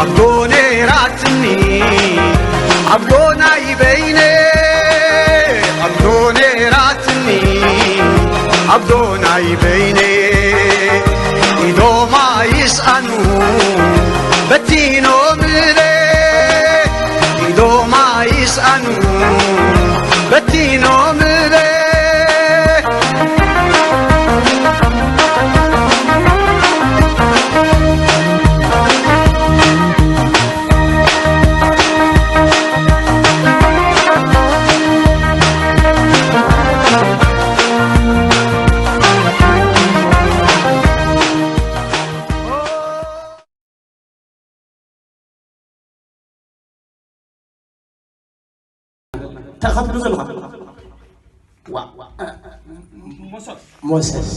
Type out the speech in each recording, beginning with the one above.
ኣዶ ነይራትኒ ኣዶ ናይ በይነ ኣዶ ነይራትኒ ኣዶ ናይ በይነ ኢዶማ ይስኣኑ በቲኖምለ ኢዶማ ይስኣኑ በቲኖምለ እንታይ ኢኻ ትብሎ ዘለኻ? ዋ፣ ዋ፣ እ፣ እ፣ ሞሰስ። ሞሰስ።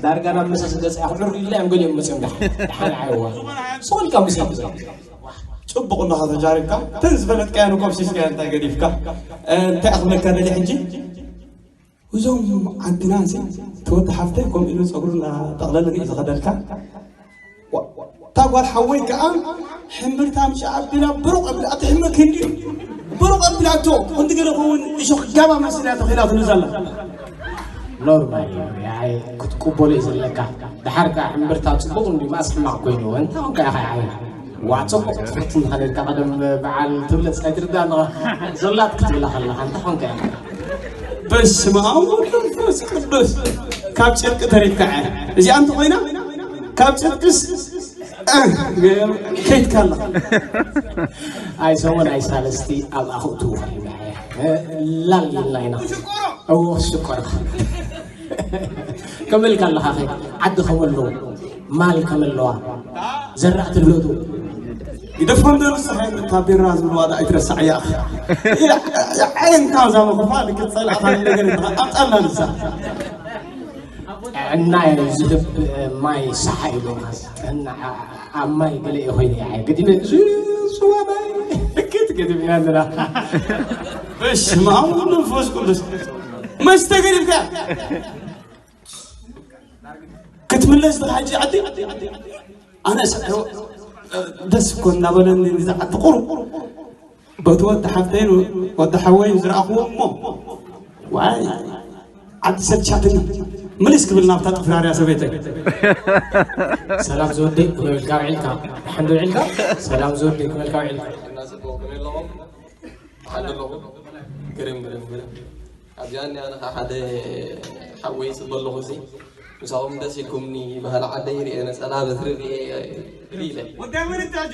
ዳርጋ ናብ መሰስ ገጽ እያ ክዕርዱላ እዮም ገሊኦም መጽዮም ደሓ-፣ ደሓን ዓይዋ። ዝኾንካ ሙሴ ትብሎ። ጽቡቕ ኣለኻ ተጃሪብካ። እተን ዝፈለጥካየን እኮ ኣፍሲስካየን እንታይ ገዲፍካ? እ፣ እንታይ እያ ክብለካ ደልየ ሕጂ? እዞም ዓድና እዚ ተወዲ ሓፍተይ ከምኡ ኢሉ ጸጉሩ እናጠቕለለ ርኢ ዝኸደልካ። ዋ-፣ እታ ጓል ሓወይ ከኣ ሕምብርታ ምሻ ኣቢላ ብሩቕ ኣቢላ፣ ኣቲ ሕመ ክንዲ ብሩቕ ኣቢላቶ፣ ክንዲ ገለ ኸውን እሾኽ ጋባ መሲላ ተኺላትሉ ዘላ። ኖርማል እዩ፣ ያይ ክትቅበሎ እዩ ዘለካ። ደሓር ከኣ ሕምብርታ ጽቡቕ እንዲ ማስ ሕማቕ ኮይኑ፣ እንታይ ኾንካ ኢኻ ያይ? ዋ፣ ጽቡቕ ትፈትን ተኸለልካ ቀደም በዓል ትብለጽ ኣይትርዳእ ኣለኻ። ዘላት ክትብላ ከለኻ እንታይ ኾንካ ኢኻ? በስመ ኣብ ወወልድ ወመንፈስ ቅዱስ። ካብ ጨርቂ ተሪፍካ እያ። እዚኣ እንተኾይና ካብ ጨርቅስ፣ እ፣ ከይድካ ኣለኻ። ኣይ ሰሙን ኣይ ሳለስቲ ኣብ ኣኹ ትውኸል እያ። እ፣ ላል ኢልና ኢና። እዎ፣ ሽኮር። ከመልካ ኣለኻ ኸ? ዓዲ ከመሎ፣ ማል ከመለዋ፣ ዘራእቲ ልበጡ። ግደፎም ዶ ንስኻ እታ ቢራ ዝብልዋ ዶ ኣይትረሳዕ እያ። እያ፣ እያ፣ ዓይንካ እዛ መኽፋ ልክት ጸላእኻ ነገር ኢኻ። ኣምጣልና ንሳ። ጥዕና እዩ ዝህብ ማይ ሳሓ ኢሉ ጥዕና ኣብ ማይ ገለ እዩ ኮይኑ እያ። ግዲመ ስዋ ማይ ልክት ገዲምና ኣለና። በስመ ኣብ ወወልድ ወመንፈስ ቅዱስ። መስተ ገዲፍካ ክትምለስ ኢኻ ሕጂ ዓዲ? ኣነስ ደስ እኮ እናበለኒ፣ እዚ ዓዲ ቁሩብ በቲ ወዲ ሓፍተይን ወዲ ሓወይን ዝረኣኽዎ እሞ፣ ዋይ፣ ዓዲ ሰልቻትኒ። ምልስ ክብል ናብታ ጥፍራርያ ሰበይተይ። ሰላም ዝወደይ፣ ከመይ ውዒልካ ውዒልካ? ደሓን ዶ ውዒልካ? ሰላም ዝወደይ፣ ከመይ ውዒልካ ውዒልካ? ሓንቲ ኣለኹ። ግርም፣ ግርም፣ ግርም። ኣብዚኣ እኒኣ፣ ኣነ ኸዓ ሓደ ሓወይ ይፅበ ኣለኹ። እዚ ምሳኹም ደስ ኢልኩምኒ፣ ባህሊ ዓደይ ርኤ፣ ነፀላ በትሪ ርኤ ኢለ። ወዳይ መን እታጁ?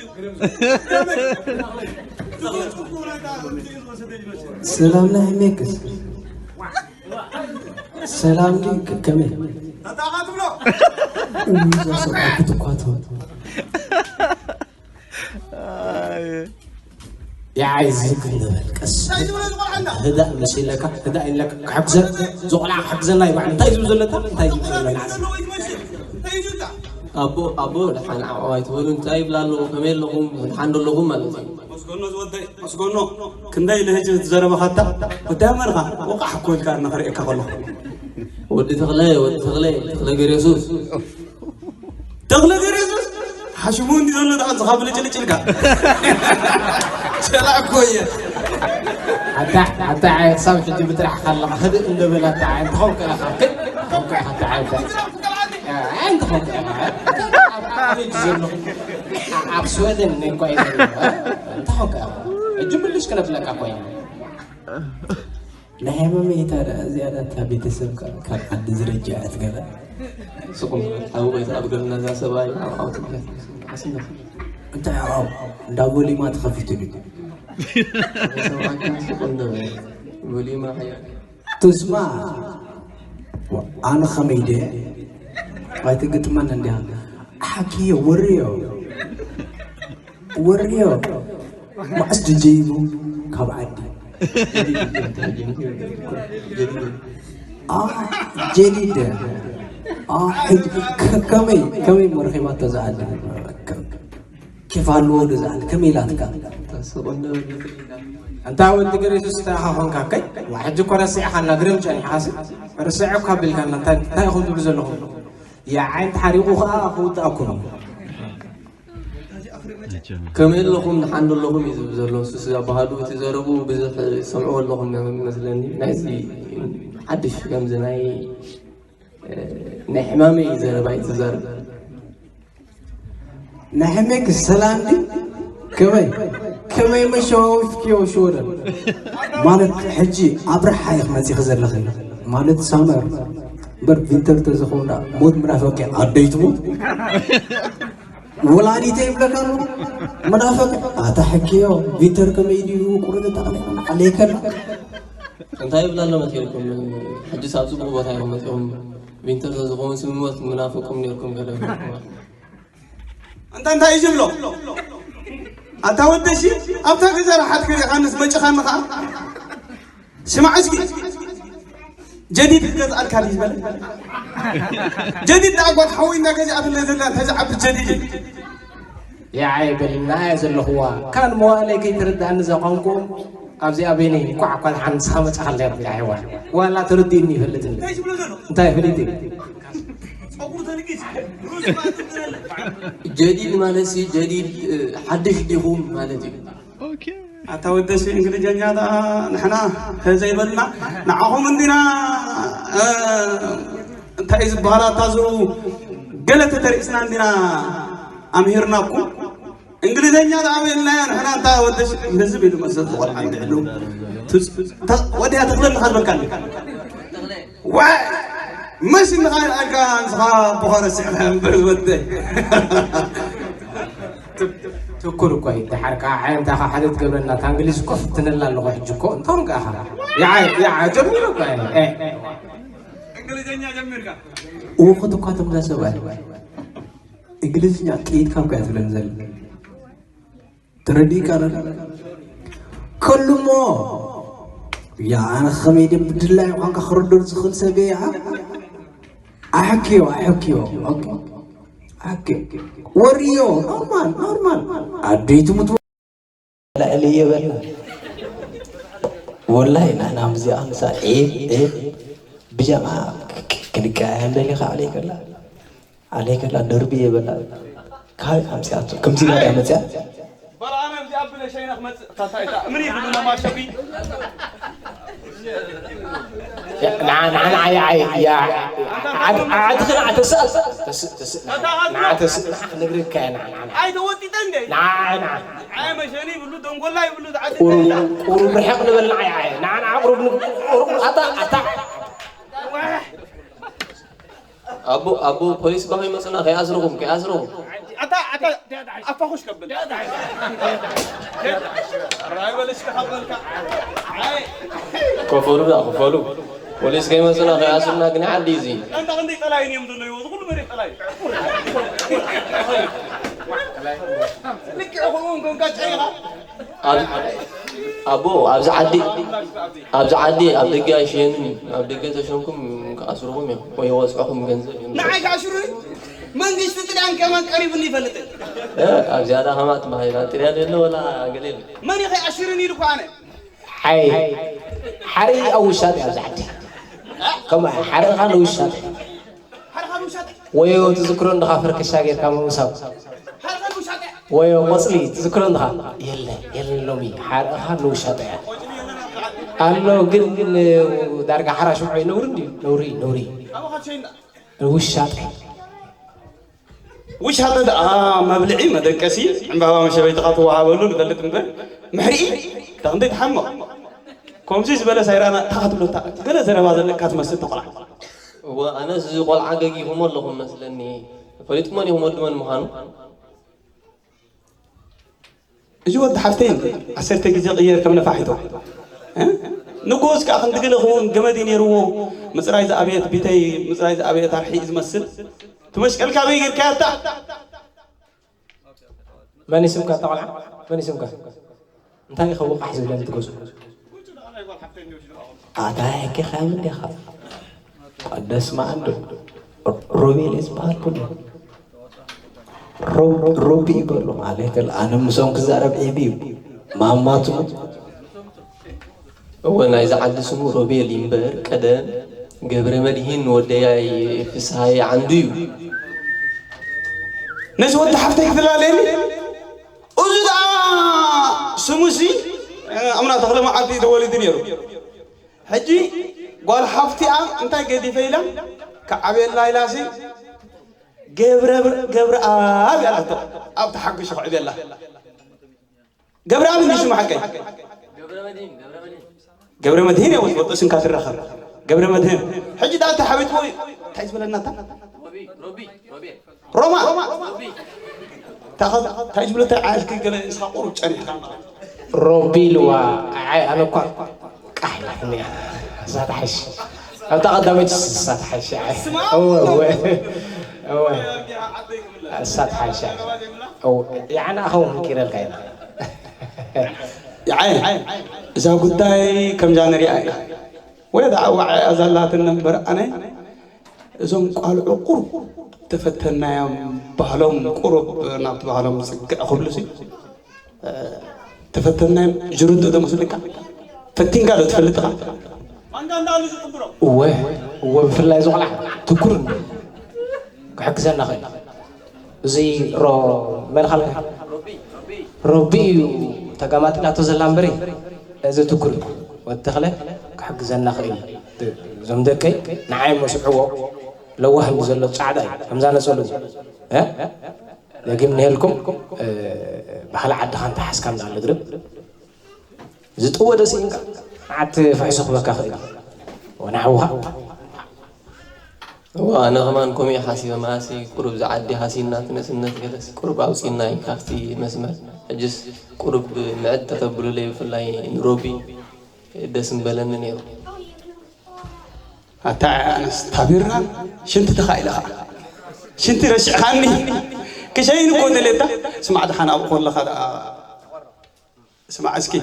ሰላም ናይ ሜክስ። ሰላም ዲ ከመይ? እዛ ሰብኣይ ክትኳቶ። የዓይ ዝግ ንበል፣ ቀስ። ህዳእ መሲለካ፣ ህዳእ ኢለካ፣ ክሕግዘ-፣ እዚ ቆልዓ ክሕግዘና እዩ ባዕሉ። እንታይ ዝብል ዘሎ? እንታይ ዝብል ዘሎ? ኣቦ፣ ኣቦ፣ ደሓን ዓዕዋ ኣይትበሉ፣ እንታይ ይብላ ኣለዉ? ከመይ ኣለኹም? ደሓን ዶ ኣለኹም ማለት እዩ። መስገኖ ዝወደይ፣ መስገኖ፣ ክንደይ ኢለ ሕጂ እቲ ዘረባኻታ? ወዲ ኣመርኻ፣ ወቃሕ እኮ ኢልካ ንኽርእየካ ከለኹ። ወዲ ተኽለ፣ ወዲ ተኽለ፣ ተኽለ ገሬሱስ። ተኽለ ገሬሱስ ሓሽሙ እንዲ ዘሎ ደኣ ዝኻ ብልጭልጭ ኢልካ። ሰላም እኮ እየ። ኣታ፣ ኣታ ዓይ ክሳብ ሕጂ ብጥራሕ ካለኻ ህድእ እንደ በላ ኣታ ዓይ እንተኾንካ ኢኻ፣ ግን እንተኾንካ ኢኻ ኣታ ዓይ፣ ኣታ ዓይ እንተኾንካ ኢኻ። ኣብ፣ ኣብ፣ ኣብ፣ ዘሎ፣ ኣብ ስወደን እኮ እዩ ዘሎ። እንተኾንካ ኢኻ። ሕጂ ምልሽ ክነብለካ እኮ ኢና። ናይ ሕማመይ እታ ደኣ እዚኣ ደኣ እታ ቤተሰብ ካብ፣ ካብ ዓዲ ዝረጅዐት ገለ። ስቕ በል፣ ሓዊ ቆይታ ኣብ ገልና እዛ ሰብኣይ ኣብ ዓውቲ ማለት እዩ። ሓስና። እንታይ ኣብ ዓው? እንዳ ቮሊማ ተኸፊቱ ድዩ? ሰብኣይካ ስቕ እንደ በል። ቮሊማ ሓያል። ትስማ፣ ኣነ ኸመይ ድየ? ኣይትግጥመን እንዲያ። ሓኪዮ፣ ወርዮ። ወርዮ መዓስ ድጀይቡ ካብ ዓዲ? አ፣ ጀዲድ። አ፣ ሕጂ ከ-፣ ከመይ፣ ከመይ መርኺባቶ ዝዓዲ? ኬፍ ኣለዎ ዶ ዝዓዲ? ከመይ ኢላትካ? ኣንታ ወዲ ገሬሱስ እንታይ ኢኻ ኾንካ? ከይ፣ ዋ፣ ሕጂ እኮ ረሲዕኻና፣ ግርም ጨኒሕኻሲ። ረሲዐ እኳ ኣቢልካና፣ እንታይ፣ እንታይ ኢኹም ትብሉ ዘለኹም? የዓይን ተሓሪቑ ኸዓ ክውድኣኩም እዩ። ከመይ ኣለኹም? ደሓን ዶ ኣለኹም እዩ ዝብል ዘሎ። ንሱስ ኣባሃዱ እቲ ዘረቡ ብዙሕ ሰምዕዎ ኣለኹም መስለኒ። ናይዚ ሓድሽ ከምዚ ናይ፣ እ፣ ናይ ሕማመይ ዘረባ እዩ ዝዛረብ። ናይ ሕሜክ ሰላም ድዩ? ከመይ? ከመይ መሸዋወፍክዮ ሽወደን? ማለት ሕጂ ኣብርሓ ኢኺ መጺኺ ዘለኺ። ማለት ሳመር እምበር ቪንተር ተዝኸውን ደኣ ሞት ምናፈቂ ኣደይ ትሙት። ወላዲተይ ይብለካ ኣሎ። መናፈቂ ኣታ ሕክዮ ቪንተር ከመይ ድዩ? ቁርጥ ተቕሊዕና ዓለይከላ። እንታይ ይብላ ኣሎ መሲልኩም? ሕጂ ሳብ ጽቡቕ ቦታ ኢኹም መጺኹም። ቪንተር ተዝኸውን ስምሞት ምናፈቁም ነርኩም ገለ። ኣንታ እንታይ እዩ ዝብሎ? ኣታ ወደሲ ኣብታ ገዛ ርሓት ከሪኻንስ በጭኻኒ ኸዓ። ስማዕ እስኪ፣ ጀዲድ ክገዝኣልካ ድዩ ዝበለ? ጀዲድ ደኣ ጓል ሓወይ እንዳገዚኣትለይ ዘላ እንታይ ዝዓቢ ጀዲድ እዩ? ያዓይ በልና እየ ዘለኹዋ። ካን መዋእለይ ከይተረድኣኒ እዛ ቋንቋኦም ኣብዚኣ በይነይ እንኳዕ እኳ ደሓን ንስኻ መጻኻ ኣለያ ብላ ሕዋ። ዋላ ተረዲእኒ ይፈልጥኒ። እንታይ ይብሎ ዘሎ? እንታይ ይፈልጥ እዩ? ጸጉሩ ተልጊስ፣ ሩዝ ማለት ትብለለ። ጀዲድ ማለት ሲ ጀዲድ፣ እ፣ ሓድሽ ዲኹም ማለት እዩ። ኣታ ወደሲ እንግሊዝኛ ደኣ ንሕና ዘይበልና ንዓኹም እንዲና፣ እ፣ እንታይ እዩ ዝበሃል ኣታ ዝብኡ ገለ ተተሪእስና እንዲና ኣምሂርናኩም። እንግሊዝኛ ደኣ ኣበየልናዮ ንሕና እንታይ ወደሲ ህዝብ ኢሉ መሰል ዝቆልዓ እንድሕሉ። ትጽ-፣ ተ-፣ ወዲያ ተኽለልኻ ዝበልካ እንዲ። ዋይ! መሲ ንኻይል ኣልካ ንስኻ ብኾረ ስዕረ እምበር ወደይ። ትኩር እኮ እዩ። ደሓር ከዓ ዓየንታኻ ሓደ ትገብረና። እታ እንግሊዝ እኮ ፍትነላ ኣለኹ ሕጂ እኮ። እንቶም ከኣኻ። ይዓ-፣ ይዓ-፣ ጀሚሩ እኮ እዩ። እ። እንግሊዝኛ ጀሚርካ። ውኽት እኳ ትምላ ሰብኣይ። እንግሊዝኛ ጥይት ካብ ከያ ትብለን ዘለ። ተረዲእካ ዶ? ከሉሞ። ያ፣ ኣነ ከመይ ድም ብድላይ ቋንቋ ክርድር ዝኽእል ሰብ እየ። ኣሕክዮ፣ ኣሕክዮ። ኦኬ። ኣሕክዮ። ወርዮ፣ ኖርማል፣ ኖርማል። ኣደይ ትሙት ልዕሊ እየ በልና። ወላሂ ንሕና ምስዚኣ ንሳ ዒብ፣ ዒብ፣ ብጃማ ክ-፣ ክ-፣ ክንቀያየም ደሊኻ ዓለይ ከላ። ዓለይ ከላ ደርቢ እየ በላ። ካበይ ኣምፅኣቶ? ከምዚ ኢላ ድያ መፅኣ? በላ ኣነ እዚኣ ብለይ ሸይነ ክመፅእ። እታ እንታይ እታ እምኒ ይብሉ ነማሸቢ። ያ፣ ንዓ-፣ ንዓ-፣ ንዓ-፣ ያ፣ ያ፣ ያ፣ ዓድ-፣ ዓድኺ ንዓ ተስእ፣ ተስእ፣ ተስእ፣ ንዓ ተስእ፣ ንዓ ክነግረካ እየ፣ ንዓ፣ ንዓ፣ ንዓ። ኣይተወጢጠ እንደ። ንዓ፣ ንዓ። ዓየ መሸኒ ይብሉ፣ ደንጎላ ይብሉ፣ ዝዓዲ ቁሩብ፣ ቁሩብ ርሕቕ ንበል፣ ንዓ፣ ንዓ፣ ንዓ፣ ቁሩብ ን-፣ ቁሩብ፣ ኣታ፣ ኣታ። ዋሕ። ኣቦ፣ ኣቦ፣ ፖሊስ እባ ከይመጹና፣ ከይኣስርኹም፣ ከይኣስርኹም። ኣታ፣ ኣታ፣ ኣፋኹሽ ከብል። ኣራይ በለሽ ከኻበልካ። ኣይ። ክፈሉ ዳ፣ ክፈሉ። ፖሊስ ከይመጹና፣ ከይኣስሩና ግን ዓዲ እዚ። ኣንታ ክንደይ ጠላይን እዮም ዘለዉ፣ እዚ ኩሉ መሬት ጠላይ። ልክዕ ከምኡ እንኮንካ ጨይኻ። ኣብ-፣ ኣቦ፣ ኣብዚ ዓዲ፣ ኣብዚ ዓዲ፣ ኣብ ደገ ኣይሽየንን እዩ። ኣብ ደገ ተሸምኩም ክኣስርኹም እዮም፣ ወይ ይወጽዑኹም ገንዘብ እዮም። ንዓይ ክኣስሩኒ? መንግስቲ ጥልያን ከማን ቀሪቡኒ ይፈልጥ። እ፣ ኣብ ዝያዳ ከማት ባህልና ጥልያን የለ ወላ ገለ የለ። መን እዩ ከይኣስሩኒ ኢሉ እኮ ኣነ። ሓይ፣ ሓሪ ኣብ ውሻጠ ኣብዚ ዓዲ። ከምኣ ሓሪ ኻን ውሻጠ። ሓርኻ ንውሻጠ። ወዮ ትዝክሮ እንድኻ ፈርከሻ ጌርካ ምውሳብ። ሓርኻ ንውሻጠ። ወዮ ቆጽሊ ትዝክሮ እንድኻ። የለ፣ የለ ሎሚ ሓርኻ ንውሻጠ እያ። ኣሎ ግን፣ ግን ዳርጋ ሓራ ሽምዖ እዩ። ነውሪ እንድዩ። ነውሪ፣ ነውሪ። ኣባኻ ትሸይንዳ። ውሻጠ። ውሻጠ ደኣ መብልዒ መደቀሲ ዕምባባ መሸበይትኻ ትወሃበሉ ንፈልጥ እምበር ምሕሪኢ ደኣ ክንደይ ትሓምቕ። ከምዚ ዝበለ ሳይራና እንታይ ክትብሎ እታ ገለ ዘረባ ዘለካ ትመስል ተቆልዓ። እወ፣ ኣነስ እዚ ቆልዓ ገጊኹሞ ኣለኹም መስለኒ። ፈሊጥኩሞ ዲኹም ወዲ መን ምዃኑ? እዚ ወዲ ሓፍተይ ዓሰርተ ግዜ ቅየር ከም ነፋሒቶ። እ? ንጉስ ከኣ ክንዲ ገለ ክውን ገመድ እዩ ነይርዎ። ምጽራይ ዝኣብየት ቢተይ፣ ምጽራይ ዝኣብየት ኣርሒ እዩ ዝመስል። ትመሽቀልካ በይ ጌርካያ እታ? መን ይስምካ እታ ቆልዓ? መን ይስምካ? እንታይ ኢኻ ወቓሕ ዝብለኒ ትገዝኡ? ኣታ ሕክኻ ምን ዲኻ? ደስ ማዕዶ። ሮቤል ዝበሃል ኩሉ። ሮ-፣ ሮቢ ይበሉ ማለት ኣነ ምሶም ክዛረብ ዒብ እዩ። ማማቱ። እወ፣ ናይዚ ዓዲ ስሙ ሮቤል ይምበር ቀደም ገብረ መድሂን ወደያይ ፍስሃየ ዓንዱ እዩ። ነዚ ወዲ ሓፍተይ ክትላለየኒ? ስሙሲ ኣምና ተኽለ መዓልቲ ተወሊዱ ነይሩ። ሕጂ ጓል ሓፍቲኣ እንታይ ገዲፈ ኢላ ክዓብየላ ኢላሲ ገብረ ገብረኣብ ያላቶ ኣብ ተሓጒሱ ክዕብየላ። ገብረኣብ እንዲ ሽሙ ሓቀይ ገብረ መድህን እየ ወጥወጥ ስንካ ትራኸብ። ገብረ መድህን ሕጂ ዳ ተሓቢጥዎ እንታይ ዝበለናታ ሮማ እንታይ ዝብሎ እንታይ ዓልኪ ገለ ንስኻ ቁሩብ ጸኒሕካ ማለት ሮቢ ኢልዋ። ኣይ ኣነ እኳ ቃሕ ኢላትኒ እያ። እሳ ትሓይሽ ኣብታ ቀዳመይቲ እሳ ትሓይሽ። ኣይ እወ እወ እወ እሳ ትሓይሽ። እወ ያዕና ኸውን ኪረልካ ኢና። ይዓይ እዛ ጉዳይ ከምዛ ንሪኣ ኢና። ወይ ደኣ ዋዕያ እያ ዘላትኒ እምበር ኣነ እዞም ቋልዑ ቁሩብ ተፈተናዮም ባህሎም ቁሩብ ናብቲ ባህሎም ጽግዕ ክብሉሲ ተፈተናዮም ዝርድኡ ዶ መስልካ? ፈቲንካ ዶ ትፈልጥ ኢኻ? እወ እወ ብፍላይ እዚ ቆልዓ ትኩር ክሕግዘና ኽእል። እዚ ሮ መን ኻልካ ሮቢ እዩ ተጋማጢላቶ ዘላ እምበሪ እዚ ትኩር እዩ። ወዲ ተኽለ ክሕግዘና ኽእል። እዞም ደቀይ ንዓይ መስዕዎ ለዋህ እንዲ ዘሎ ጻዕዳ እዩ ከምዛ ነጸሉ እ? ደጊም ንሄልኩም ባህሊ ዓድኻ እንተሓዝካ እንዳ ልግርብ ዝጥወደ ስኢንካ መዓት ፍሕሱ ክበካ ኽእል ወናሕውኻ እዋ ኣነ ከማን ከምኡ እየ ሓሲበ መዓሲ ቁሩብ ዝዓዲ ሃሲና እቲ ነስነት ገለስ ቁሩብ ኣውፂናይ ካብቲ መስመር ሕጅስ ቁሩብ ምዕድ ተተብሉለይ ብፍላይ ንሮቢ ደስ ምበለኒ ነይሩ ኣታ ኣነስ ታቢራ ሽንቲ ተኻኢለ ኸዓ ሽንቲ ረሲዕኻኒ ክሸይን እኮ ደልየታ ስማዕ ደሓን ኣብኡ ከለኻ ደኣ ስማዕ እስኪ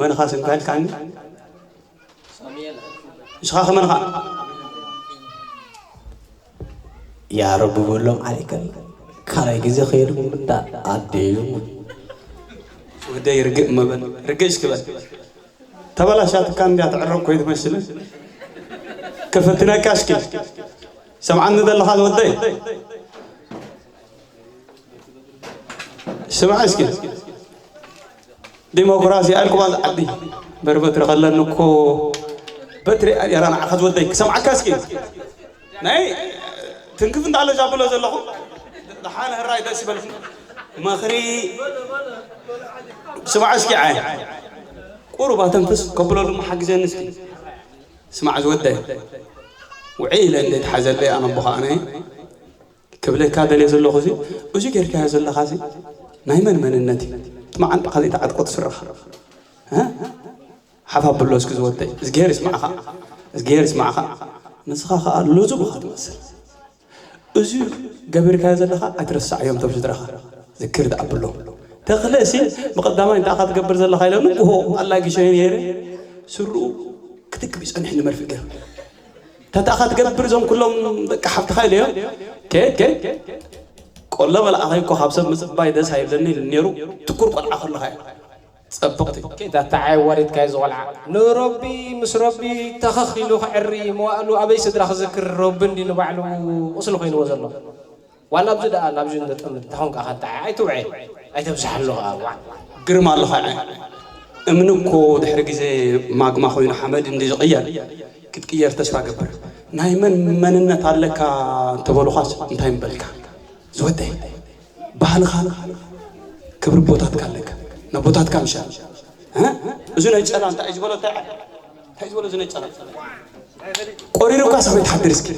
መንኻ ስምካ ኢልካኒ ንስኻ ኸመንኻ ያ ረቢ በሎም ዓሊከል ካልኣይ ግዜ ከየድኩም እንዳ ኣደዩ ወደይ ርግእ መበል ርግእ እስኪ በል ተበላሻትካ እንድያ ትዕረብ ኮይትመስል ክፍትነካ እስኪ ሰምዓኒ ዘለኻ ዝወደይ ስማዕ እስኪ ዲሞክራሲ ኣልኩባ ዓዲ በርበትሪ ከለኒ እኮ በትሪ ኣራ ንዓኻ ዝወደይ ክሰምዓካ እስኪ ናይ ትንክፍ እንዳለ ዛብሎ ዘለኹ ደሓን ህራይ ደስ ይበልኩም መኽሪ ስማዕ እስኪ ዓይ ቁሩብ ኣተንፍስ ከብሎ ድማ ሓግዘኒ እስኪ ስማዕ ዝወደይ ውዒ ኢለ እንዴት ሓዘለይ ኣነ ኣቦኻ ኣነ ክብለካ ደልየ ዘለኹ እዚ እዚ ጌርካዮ ዘለኻ እዚ ናይ መን መንነት እዩ እቲ መዓንጣኻ ዘይተዓጥቆ ትስረኻ ሓፍ ኣብሎ እስኪ ዝወደይ እዝግሄር ይስማዕኻ እዝግሄር ይስማዕኻ ንስኻ ኸዓ ሉዙብ ኢኻ ትመስል እዚ ገቢርካዮ ዘለኻ ኣይትረስዓዮም እቶም ስድራኻ ዝክር ደኣ ኣብሎም ተኽለ እሲ ብቐዳማይ እንታይ ኢኻ ትገብር ዘለኻ ኢለ ንግሆ ኣላጊሸዮ ነይረ ስርኡ ክትክብ ይጸንሕ ንመርፍእ ገይሩ ተታ ክትገብር እዞም ኩሎም ደቂ ሓፍትኻ ኢለዮም ከየድ ከየድ ቆሎ መልኣኸይ እኮ ካብ ሰብ ምፅባይ ደስ ኣይብለኒ ኢሉ ነይሩ ትኩር ቆልዓ ከለኻ እያ ፀብቕቲ ኬዳታ ዓይ ዋሪድካዮ ዝቆልዓ ንረቢ ምስ ረቢ ተኸኽ ኢሉ ክዕሪ መዋእሉ ኣበይ ስድራ ክዝክር ረቢ እንዲ ንባዕሉ ቁስሊ ኮይንዎ ዘሎ ዋላ ኣብዚ ደኣ ናብዚ ንጥም እንተኾንካ ከንታ ኣይትውዐ ኣይተብዝሓሉ ከዓ ዋዕ ግርም ኣለኻ እምኒ እኮ ድሕሪ ግዜ ማግማ ኮይኑ ሓመድ እንዲ ዝቕየር ክትቅየር ተስፋ ገብር ናይ መን መንነት ኣለካ እንተበሉኻስ እንታይ ምበልካ ዝወደይ ባህልኻ ክብሪ ቦታትካ ኣለካ ነቦታትካ ምሻ እዚ ናይ ጨላ እንታይ እዩ ዝበሎ እንታይ ዝበሎ እዚ ናይ ጨላ ቆሪሩካ ሰበይ ትሓድር እስኪ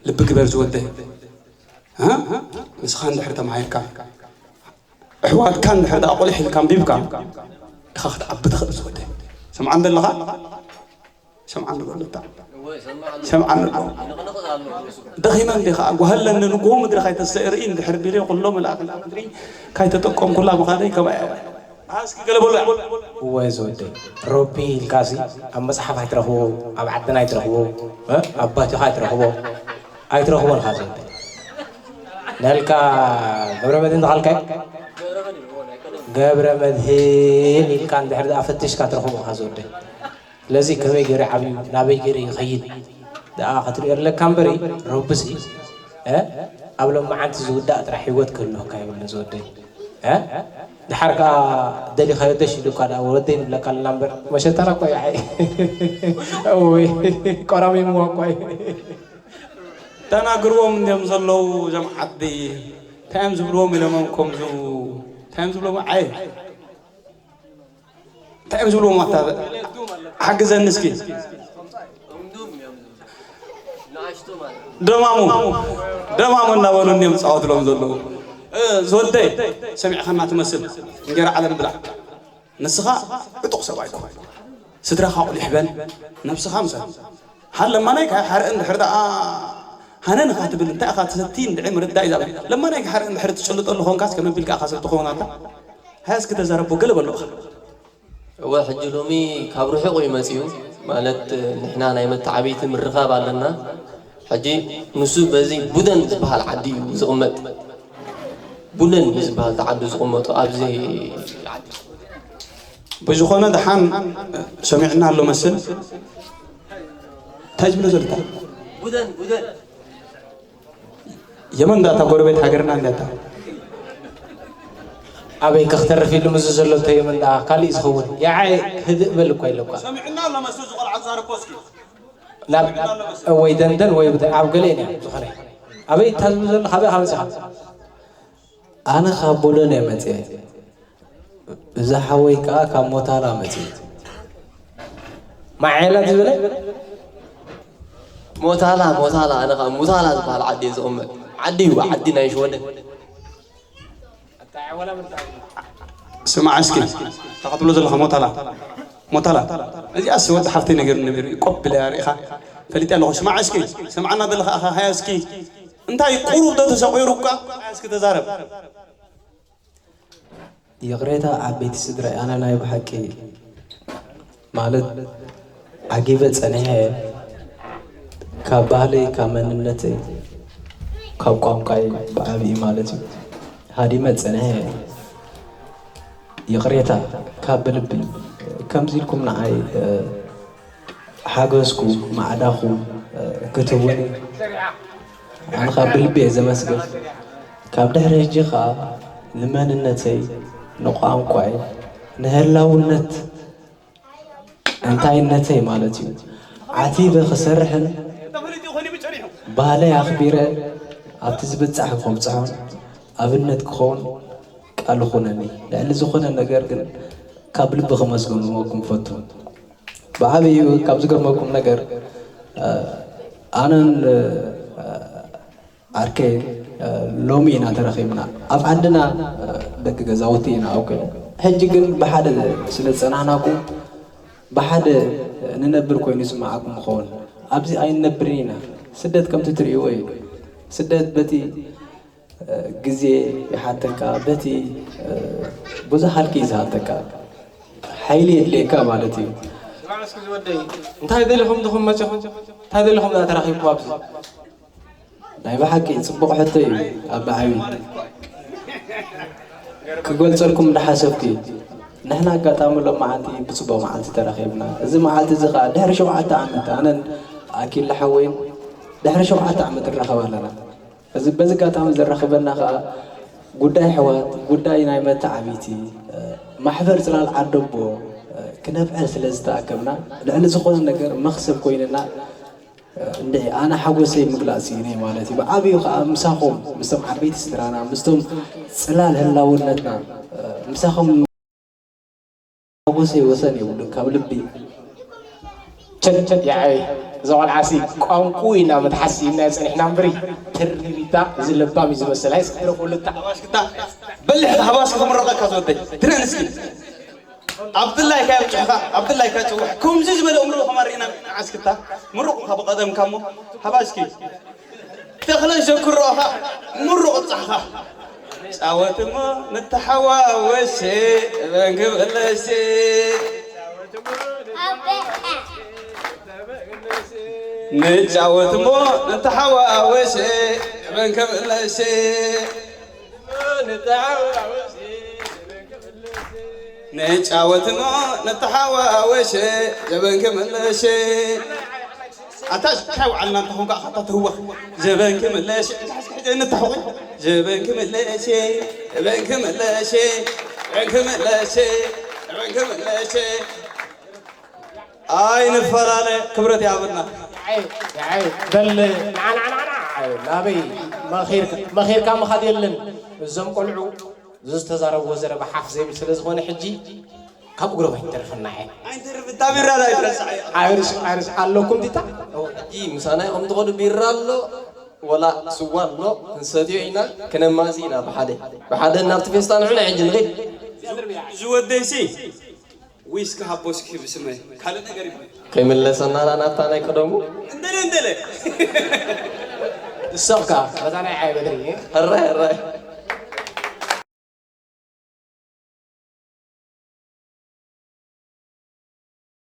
ልቢ ግበር ዝወደይ ንስኻ እንድሕር ተማሂርካ ኣሕዋትካ እንድሕር ደኣ ቆሊሕ ኢልካ ኣንቢብካ ኢኻ ክትዓቢ ትኽእል ዝወደይ ሰምዓን ዘለኻ ሰምዓኒ በሉታ ሰምዓኒ ኣሎ ደኺመ እንዲ ኸዓ ጓህለኒ ንግሆ ምድሪ ካይተሰእርኢ እንድሕር ቢለ ኩሎ መልኣክ ምድሪ ካይተጠቀምኩላ ምኻደይ ከማይ እስኪ ገለ በሉ እወ ዝወደይ ረቢ ኢልካሲ ኣብ መፅሓፍ ኣይትረኽቦ ኣብ ዓድና ኣይትረኽቦ ኣብ ባቲኻ ኣይትረኽቦ ኣይትረኽቦን ኢኻ ዝወደይ ናልካ ገብረ መድህን ተኻልካይ ገብረ መድህን ኢልካ እንድሕር ደኣ ፈቲሽካ ትረኽቦ ኢኻ ዝወደይ ስለዚ ከመይ ገይሩ ዓብዩ ናበይ ገይሩ ይኸይድ ደኣ ክትሪኦ ኣለካ እምበሪ ረብሲ ኣብ ሎማዓንቲ ዝውዳእ ጥራሕ ህይወት ክህልወካ የብሉን ዝወደይ እ? ድሓር ከኣ ደሊኻዮ ደሽ ኢሉካ ደኣ ወደይ ንብለካ ኣለና እምበር፣ መሸታና እኮ እዩ፣ ዓይ። እውይ፣ ቆራሚምዋ እኮ እዩ። ተናግርዎም እንድዮም ዘለዉ እዞም ዓዲ። እንታይ እዮም ዝብልዎም ኢሎሞም ከምዚ? እንታይ እዮም ዝብልዎም? ዓይ። እንታይ እዮም ዝብልዎም? ኣታ ሓግዘኒ እስኪ። ደማሙ፣ ደማሙ እናበሉ እንድዮም ዝጻወትሎም ዘለዉ። እ፣ ዝወደይ፣ ሰሚዕኻና ትመስል። እንጀራ ዓለም ብላዕ። ንስኻ ዕጡቕ ሰብኣይ ኩን። ስድራኻ ኣቑሊሕ በል፣ ነብስኻ ምሰል። ሃለማናይ ካብ ሓርኢ እንድሕር ደኣ ሃነን ኢኻ ትብል፣ እንታይ ኢኻ ትሰቲ እንድዒ ምርዳእ እዩ ዛበ። ለማናይ ካብ ሓርኢ እንድሕር ትጭልጠሉ ኾንካስ ከመይ ቢልካ ኢኻ ሰብ ትኸውን ኣታ? ሃያ እስኪ ተዛረቦ፣ ገለ በሎ ኢኻ። እወ፣ ሕጂ ሎሚ ካብ ርሑቕ እዩ መጺኡ። ማለት፣ ንሕና ናይ መተዓብይቲ ምርኻብ ኣለና። ሕጂ ንሱ በዚ ቡደን ዝበሃል ዓዲ እዩ ዝቕመጥ። ቡደን እዩ ዝበሃል እቲ ዓዱ ዝቕመጡ ኣብዚ ዓዲ። ብዝኾነ ደሓን ሰሚዕና ኣሎ መስል። እንታይ ዝብሎ ዘሎ? ቡደን፣ ቡደን። የመን ዳታ ጎረቤት ሃገርና እንዳታ። ኣበይ ከክተርፍ ኢሉ ምዝ ዘሎ እንተ የመን ደኣ ካሊእ ዝኸውን። ያዓይ ህድእ በል እኳ ኢለኳ። ሰሚዕና ኣሎ መስል ዝቆልዓ ዛርኮ እስኪ። ናብ ወይ ደንደን ወይ ብደ-፣ ኣብ ገለ ኢና ዝኾነ። ኣበይ እታ ዝብሎ ዘሎ ካበይ ካበይ ዚኻ? ኣነ ካብ ቦሎን እየ መጽየ። እዛ ሓወይ ከኣ ካብ ሞታላ መጽዩ። ማዔላ ዝበለ? ሞታላ፣ ሞታላ፣ ኣነ ከኣ ሙታላ ዝበሃል ዓዲ እየ ዝቕመጥ። ዓዲ እዩ፣ ዓዲ ናይ ሽወደን። ስማዕ እስኪ፣ እታ ክትብሎ ዘለኻ ሞታላ፣ ሞታላ። እዚኣስ ወዲ ሓፍተይ ነገር ነቢሩ እዩ፣ ቆብ ኢለ እያ ርኢኻ። ፈሊጠ ኣለኹ። ስማዕ እስኪ፣ ሰምዓና ዘለኻ ኣኻ፣ ሃያ እስኪ። እንታይ ቁሩብ ዶ ተሰቒሩ እኳ? ሃያ እስኪ ተዛረብ። ይቕሬታ ዓበይቲ ስድራይ፣ ኣነ ናይ ብሓቂ ማለት ዓጊበ ጸኒሐ፣ ካብ ባህለይ፣ ካብ መንነተይ፣ ካብ ቋንቋይ ብዓብዪ ማለት እዩ ሃዲመ ጸኒሐ። ይቕሬታ ካብ ብልቢ ከምዚ ኢልኩም ንዓይ፣ እ፣ ሓገዝኩም፣ ማዕዳኹም፣ እ፣ ክትህቡኒ ኣነ ኸኣ ብልቢ እየ ዘመስግን። ካብ ድሕሪ ሕጂ ኸኣ ንመንነተይ፣ ንቋንቋይ፣ ንህላውነት እንታይነተይ ማለት እዩ ዓቲበ ክሰርሕን ባህለይ ኣኽቢረ ኣብቲ ዝብጻሕ ከብጽሖን ኣብነት ክኸውን ቃል ይኹነኒ። ልዕሊ ዝኾነ ነገር ግን ካብ ልቢ ከመስግንኩም እፈቱ። ብዓብዩ ካብ ዝገርመኩም ነገር፣ እ፣ ኣነን፣ እ፣ ዓርከይን፣ እ፣ ሎሚ ኢና ተራኺብና። ኣብ ዓድና፣ እ፣ ደቂ ገዛውቲ ኢና፣ ኦኬ። ሕጂ ግን ብሓደ ስለ ዝጸናሕናኩም፣ ብሓደ ንነብር ኮይኑ ይስምዓኩም ይኸውን። ኣብዚ ኣይንነብርን ኢና። ስደት ከምቲ ትርእይዎ እዩ። ስደት በቲ ግዜ ይሓተካ፣ በቲ ብዙሕ ሃልኪ እዩ ዝሃተካ፣ ሓይሊ የድልየካ ማለት እዩ። ስማዕ እስኪ ዝወደይ፣ እንታይ ደሊኹም ድኹም መጺኹም? እንታይ ደሊኹም ደኣ ተራኺብኩም ኣብዚ? ናይ ብሓቂ ጽቡቕ ሕቶ እዩ። ኣብ ብዓቢ ክገልጸልኩም እንዳሓሰብኩ እዩ። ንሕና ኣጋጣሚ ሎም መዓልቲ ብጽቡቕ መዓልቲ ተራኺብና። እዚ መዓልቲ እዚ ኸኣ ድሕሪ ሸውዓተ ዓመት ኣነን ኣኪለ ሓወይን ድሕሪ ሸውዓተ ዓመት ንራኸብ ኣለና። እዚ በዚ ኣጋጣሚ ዘራኽበና ኸኣ ጉዳይ ኣሕዋት፣ ጉዳይ ናይ መተዓብይቲ፣ እ፣ ማሕበር ጽላል ዓደቦ፣ እ፣ ክነብዕል ስለ ዝተኣከብና፣ ልዕሊ ዝኾነ ነገር መኽሰብ ኮይንና፣ እ፣ እንድዒ ኣነ ሓጎሰይ ምግላጽ ስኢነ ማለት እዩ። ብዓብዩ ኸኣ ምሳኹም፣ ምስቶም ዓበይቲ ስድራና፣ ምስቶም ጽላል ህላውነትና፣ እ፣ ምሳኹም ሓጎሰይ ወሰን የብሉን፣ ካብ ልቢ። ቸቸ፣ ያዓይ፣ እዛ ቆልዓሲ ቋንቁ ኢና መትሓሲ ኢልናዮ ጸኒሕና እምበሪ፣ ተሪቢታ፣ እዚ ለባም እዩ ዝመስል። ሃይስ ክትረፍ ወለታ። ሃባሽክታ፣ በሊሕ ሃባሽ ክምረቐካ ዝወደይ። ድነን እስኪ። ኣብድላይካ ይብጽሕኻ፣ ኣብድላይካ ይጽውሕ። ከምዚ ዝበለ እምሮ ከማሪእና ዓስክታ፣ ምሩቕካ ብቐደምካ እሞ፣ ሃባሽኪ። ተኽለ ሸኩሮኻ ምሩቕ ጻሕኻ። ጫወት እሞ ንተሓዋወስ በንክብለሽ። ንጫወት እሞ ንተሓዋወስ በንክብለሽ። ንጫወት እሞ ንተሓዋወስ በንክብለሽ። ኣታ ሽካይ ውዓልና እንተኾንካ ኣኻታ ትህወኽ። ዘበንኪ ምለሽ፣ እንተ ሓስኪ ሕጂ እንተኾኺ። ጀበንኪ መለሸ፣ ጀበንኪ መለሸ፣ ጀበንኪ መለሸ፣ ጀበንኪ መለሸ። ኣይንፈላለ፣ ክብረት ይሃበልና። ያዓይ ያዓይ በል ንዓና ንዓና ናበይ መኺርካ መኺርካ ምኻድ የለን። እዞም ቆልዑ እዚ ዝተዛረብዎ ዘረባ ሓፍ ዘይብል ስለ ዝኾነ ሕጂ ካብ እግሮም ኣይተርፍና እየ። ኣይንተርፍ፣ እታ ቢራ ኣይትረስዓ። ኣይርስ ኣይርስ ኣለኩም ዲታ ሕጂ ምሳና ኢኹም ትኸዱ። ቢራ ኣሎ ወላ ስዋ ኣሎ ክንሰትዮ ኢና፣ ክነማሲ ኢና። ብሓደ ብሓደ ናብቲ ፌስታ ንዑ ናይ ሕጂ ንኺድ። እዚ ወደይሲ ዊስኪ ሃቦ እስኪ ብስመይ ካልእ ነገር ይብሉ። ከይምለሰና ናብታ ናይ ቀደሙ። እንደለ እንደለ እሰቕካ በዛ ናይ ዓይ በድሪ ሕራይ ሕራይ